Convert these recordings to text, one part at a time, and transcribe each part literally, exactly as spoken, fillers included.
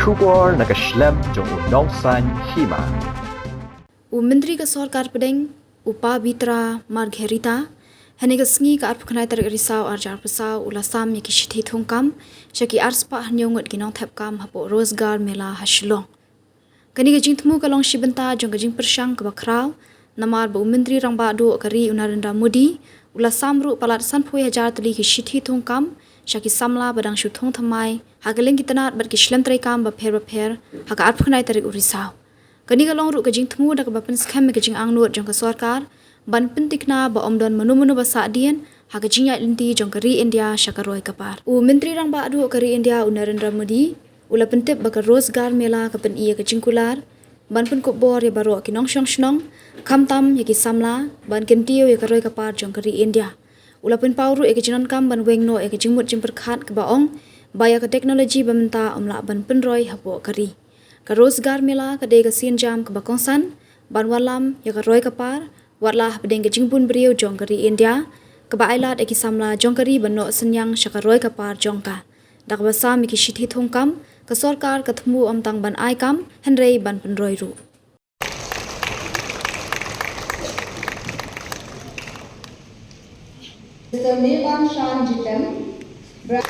Khubor na ka shlem jong u Nongsaiñ Hima. U Myntri ka Sorkar Pdeng, u Pabitra Margherita, hynne ka sngi ka arphew khyndai tarik Risaw arhajar arphew saw, u la sam ïa ki shithi thungkam sha ki arspah hynñiew ngut ki nongthep kam hapoh Rozgar Mela ha Shillong. Kane ka jingthmu ka long shi bynta jong ka jingpyrshang kaba khraw, namar ba u Myntri Rangbah Duh ka ri u Narendra Modi u la sam ruh palat sanphew hajar tylli ki shithi thungkam sha ki samla ba dang shu thung thymmai ha kylleng ki tnat bad ki shlem treikam bapher bapher ha ka arphew khyndai tarik u Risaw. Kane ka long ruh ka jingthmu da kaba pynskhem ïa ka jingangnud jong ka sorkar ban pyntikna ba ym don mano mano ba sahdien ha ka jingïaid lynti jong ka ri India sha ka roi ka par. U Myntri Rangbah Duh ka ri India u Narendra Modi u la pyntip ba ka Rozgar Mela ka pyni ïa ka jingkular ban pynkup bor ïa baroh ki nongshong shnong, khamtam ïa ki samla, ban kyntiew ïa ka roi ka par jong ka ri India. U la pynpaw ruh ïa ka jingdonkam ban weng noh ïa ka jingmut jingpyrkhat kaba ong ba ïa ka teknoloji ba mynta ym lah ban pynroi hapoh ka ri. Ka Rozgar Mela ka dei ka sienjam kaba kongsan ban wallam ïa ka roi ka par, watla hapdeng ka jingbun briew jong ka ri India kaba ailad ïa ki samla jong ka ri ban noh synñiang sha ka roi ka par jong ka. Da kaba sam ïa ki shithi thungkam, ka sorkar ka thmu ym tang ban ai kam hynrei ban pynroi ruh. Mister Meban Shan Jitem, Bra-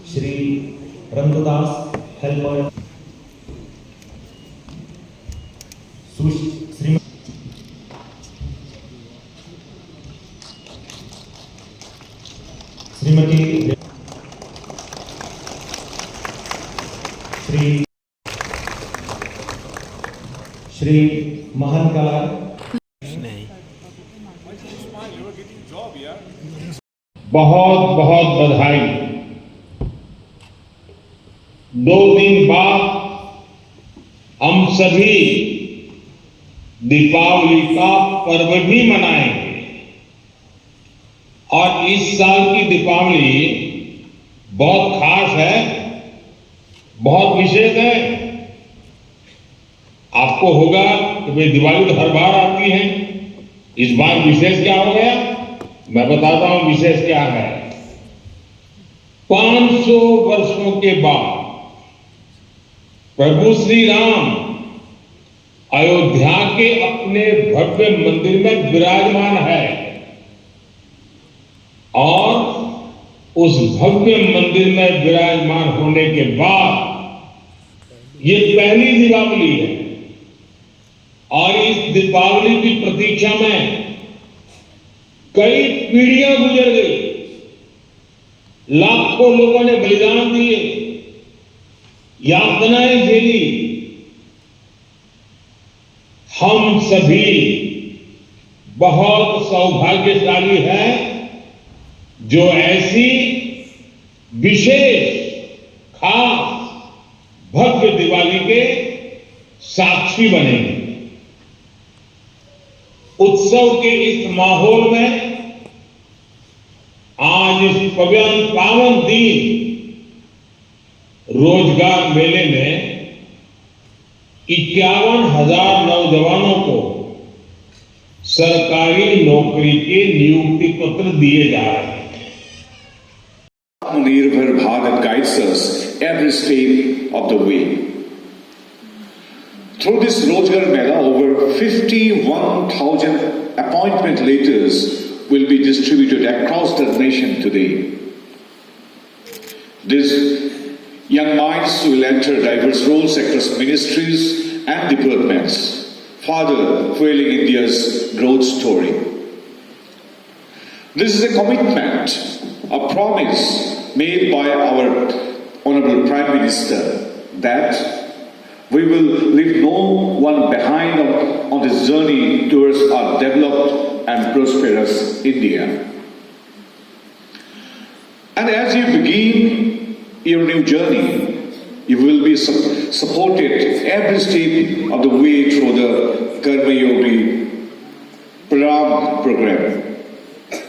श्री रंगदास हेल्पर, सुश-, श्रीम-, श्रीमती, श्री, श्री महन कलार। बहुत बहुत बधाई। दो दिन बाद हम सभी दीपावली का पर्व भी मनाएंगे और इस साल की दीपावली बहुत खास है, बहुत विशेष है। आपको होगा कि भाई, दिवाली तो हर बार आती है, इस बार विशेष क्या हो गया? मैं बताता हूं विशेष क्या है। पाँच सौ वर्षों के बाद प्रभु श्री राम अयोध्या के अपने भव्य मंदिर में विराजमान है और उस भव्य मंदिर में विराजमान होने के बाद ये पहली दीपावली है और इस दीपावली की प्रतीक्षा में कई पीढ़ियां गुजर गई। लाखों लोगों ने बलिदान दिए, यातनाएं झेली। हम सभी बहुत सौभाग्यशाली हैं जो ऐसी विशेष, खास, भव्य दिवाली के साक्षी बने। उत्सव के इस माहौल में आज इस पवन पावन दिन रोजगार मेले में इक्यावन हजार नौजवानों को सरकारी नौकरी के नियुक्ति पत्र दिए जा रहे हैं। Atmanirbhar Bharat guides us every step of the way. Through this Rozgar Mela, over fifty-one thousand appointment letters will be distributed across the nation today. These young minds will enter diverse roles across ministries and departments, further fueling India's growth story. This is a commitment, a promise made by our Honorable Prime Minister that we will leave no one behind on, on this journey towards a developed and prosperous India. And as you begin your new journey, you will be sup-, supported every step of the way through the Karmayogi Pranam program.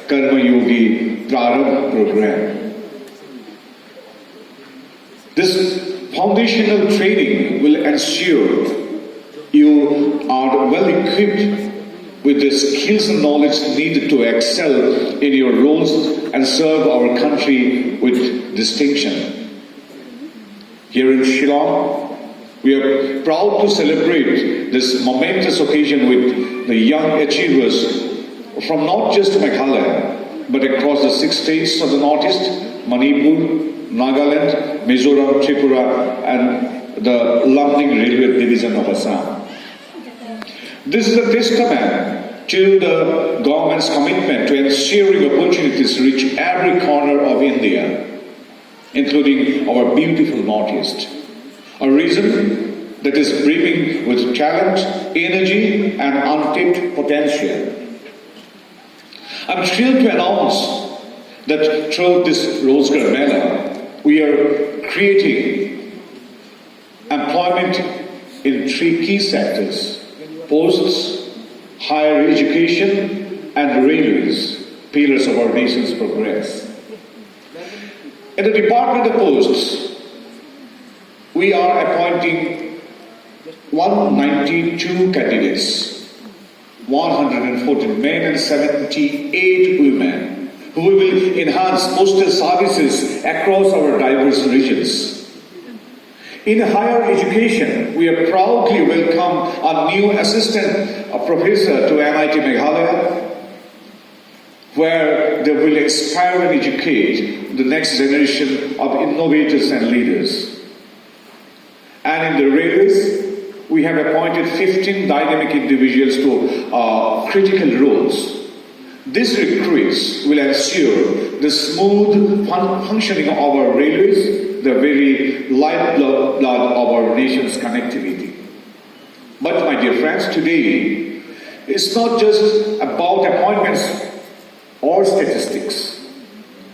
Karma Yogi Prarambh program. This foundational training will ensure you are well equipped with the skills and knowledge needed to excel in your roles and serve our country with distinction. Here in Shillong, we are proud to celebrate this momentous occasion with the young achievers from not just Meghalaya, but across the six states of the Northeast, Manipur, Nagaland, Mizoram, Tripura, and the Lumding Railway Division of Assam. This is a testament to the government's commitment to ensuring opportunities reach every corner of India, including our beautiful Northeast, a region that is brimming with talent, energy, and untapped potential. I'm thrilled to announce that through this Rozgar Mela, we are creating employment in three key sectors: posts, higher education, and railways, pillars of our nation's progress. In the Department of Posts, we are appointing one ninety-two candidates, one hundred fourteen men and seventy-eight women, who will enhance postal services across our diverse regions. In higher education, we have proudly welcomed a new assistant, a professor to N I T Meghalaya, where they will inspire and educate the next generation of innovators and leaders. And in the railways, we have appointed fifteen dynamic individuals to uh, critical roles. These recruits will ensure the smooth fun- functioning of our railways, the very lifeblood blood of our nation's connectivity. But my dear friends, today it's not just about appointments or statistics.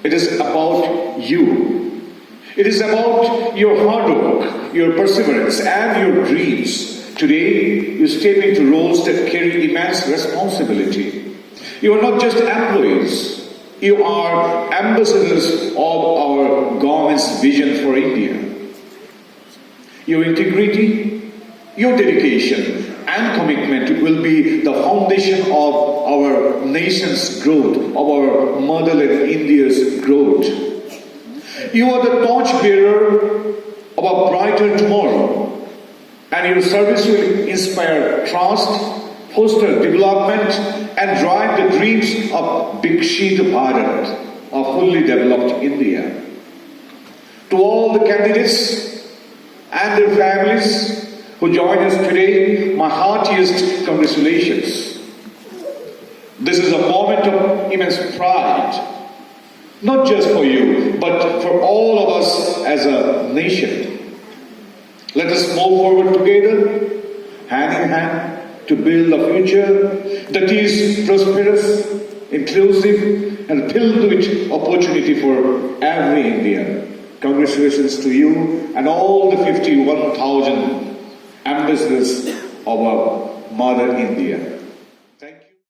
It is about you. It is about your hard work, your perseverance, and your dreams. Today, you step into roles that carry immense responsibility. You are not just employees, you are ambassadors of our government's vision for India. Your integrity, your dedication, and commitment will be the foundation of our nation's growth, of our motherland India's growth. You are the torch bearer of a brighter tomorrow, and your service will inspire trust, foster development, and drive the dreams of Viksit Bharat, a fully developed India. To all the candidates and their families who join us today, my heartiest congratulations. This is a moment of immense pride, not just for you, but for all of us as a nation. Let us move forward together, hand in hand, to build a future that is prosperous, inclusive, and filled with opportunity for every Indian. Congratulations to you and all the fifty-one thousand ambassadors of our mother India.